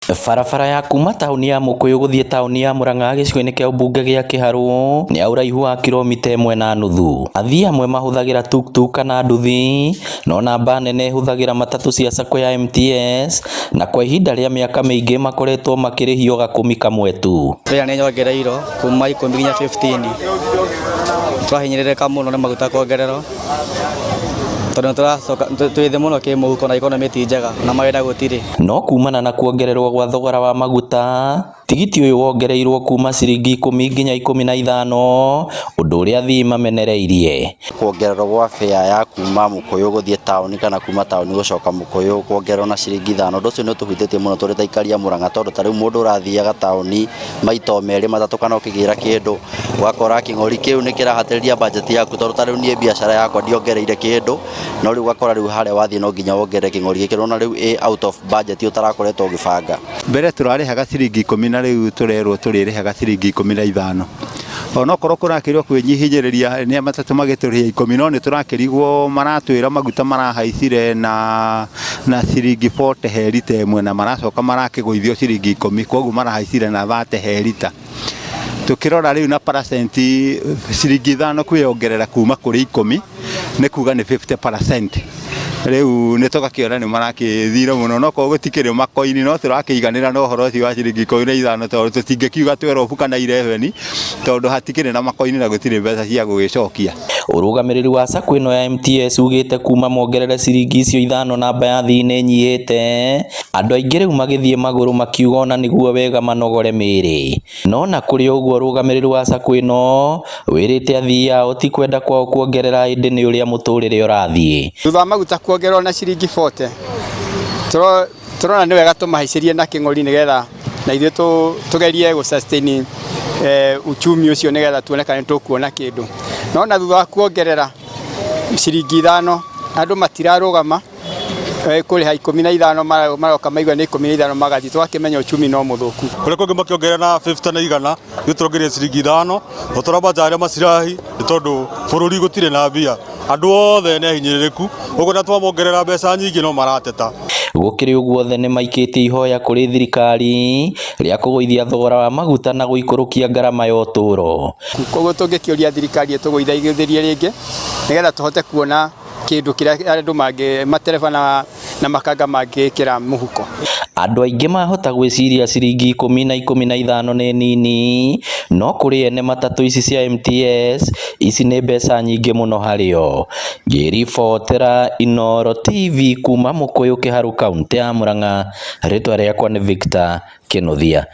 Barabara ya kuma taũni ya Mukuyu gũthiĩ taũni ya Murang'a gĩcigo-inĩ kĩa ũmbunge gĩa Kiharu nĩ ya ũraihu wa kilomita 1.5. Athii amwe mahũthagĩra tuktuk kana nduthi, no namba nene ĩhũthagĩra matatũ cia sacco ya MTS, na kwa ihinda rĩa mĩaka mĩingĩ makoretwo makĩrĩhio gakũmi kamwe tu. Fare nĩ yongereirwo kuma 10 nginya 15. Tũrahinyĩrĩrĩka mũno nĩ maguta kuongererwo tondũ nĩtũracoka twĩ thĩ mũno kĩmũhuko na economy ti njega na mawĩra gũtirĩ. No kumana na kuongererwo gwa thogora wa maguta, tigiti ũyũ wongereirwo kuma ciringi 10 nginya 15, ũndũ ũrĩa athii mamenereirie. Kuongererwo gwa fare ya kuma Mukuyu gũthiĩ taũni kana kuma taũni gũcoka Mukuyu kuongererwo na ciringi 5, ũndũ ũcio nĩ ũtũhutĩtie mũno tũrĩ ta aikari a Murang'a, tondũ ta rĩu mũndũ ũrathiaga taũni maita o merĩ matatũ kana ũkĩgĩra kĩndũ, ũgakora kĩng'ori kĩu nĩ kĩrahatĩrĩria budget yaku, tondũ ta rĩu niĩ biacara yakwa ndiongereire kĩndũ, no rĩu ũgakora rĩu harĩa wathiĩ no nginya wongerere kĩng'ori gĩkĩ, na rĩu ĩ out of budget ũtarakoretwo ũgĩbanga. Mbere tũrarĩhaga ciringi 10 na rĩu tũrerwo tũrĩrĩhaga ciringi 15. Onokorwo kũrakĩrwo kwĩnyihinyĩrĩria nĩ matatũ magĩtũrĩhia 10, no nĩ tũrakĩrigwo, maratwĩra maguta marahaicire na ciringi 40 he rita 1, na maracoka marakĩgũithio ciringi 10, koguo marahaicire na 30 he rita. Tukĩrora rĩu na percent, ciringi 5 kwĩyongerera kuma kũrĩ 10 nĩ kuga nĩ 50%. Rĩu nĩ tũgakĩona nĩ marakĩthire mũno, no korwo gũtikĩrĩ makoini no tũrakĩiganĩra na ũhoro ũcio wa ciringi 15, tondũ tũtingĩkiuga 12 kana 11, tondũ hatikĩrĩ na makoini na gũtirĩ mbeca cia gũgĩcokia. Ũrũgamĩrĩri wa sacco ĩno ya MTS ugĩte kuma mongerere ciringi icio 5, namba ya athii nĩ ĩnyihĩte, andũ aingĩ rĩu magĩthiĩ magũrũ makiuga ona nĩguo wega manogore mĩĩrĩ. No na kũrĩ ũguo, ũrũgamĩrĩri wa sacco ĩno wĩrĩte athii ao ti kwenda kwao kuongerera, ĩndĩ nĩ ũrĩa mũtũrĩre ũrathiĩ. Thutha wa maguta kuongererwo na ciringi 40, tũrona nĩ wega tũmahaicĩrie na kĩng'ori, nĩgetha na ithuĩ tũgerie gũ sustain uchumi ũcio, nĩgetha tuone kana nĩ tũkuona kĩndũ. No na thutha wa kuongerera ciringi 5, andũ matirarũgama kũrĩha 15, maroka maigua nĩ 15 magathiĩ, tũgakĩmenya uchumi no mũthũku. Kũrĩa kũngĩ makĩongerera na 50 na 100, ithuĩ tũrongereire ciringi 5 na tũrambanjaria macirahi, nĩ tondũ bũrũri gũtirĩ na mbia, andũ othe nĩ ahinyĩrĩrĩku, ũguo na twamongerera mbeca nyingĩ no marateta. Gũkĩrĩ ũguo, othe nĩ maikĩtie ihoya kũrĩ thirikari rĩa kũgũithia thogora wa maguta na gũikũrũkia ngarama ya ũtũũro. Koguo tũngĩkĩũria thirikari ĩtũgũithaithĩrie rĩngĩ, nĩgetha tũhote kuona kĩndũ kĩrĩa andũ mangĩ matereba na makanga mangĩkĩra mũhuko. Andũ aingĩ mahota gwĩciria ciringi 10 na 15 nĩ nini, no kũrĩ ene matatũ ici cia MTS, ici nĩ mbeca nyingĩ mũno harĩo. Ngĩribotera Inooro TV kuma Mukuyu, Kiharu, kaũntĩ ya Murang'a, rĩtwa rĩakwa nĩ Victor Kinuthia.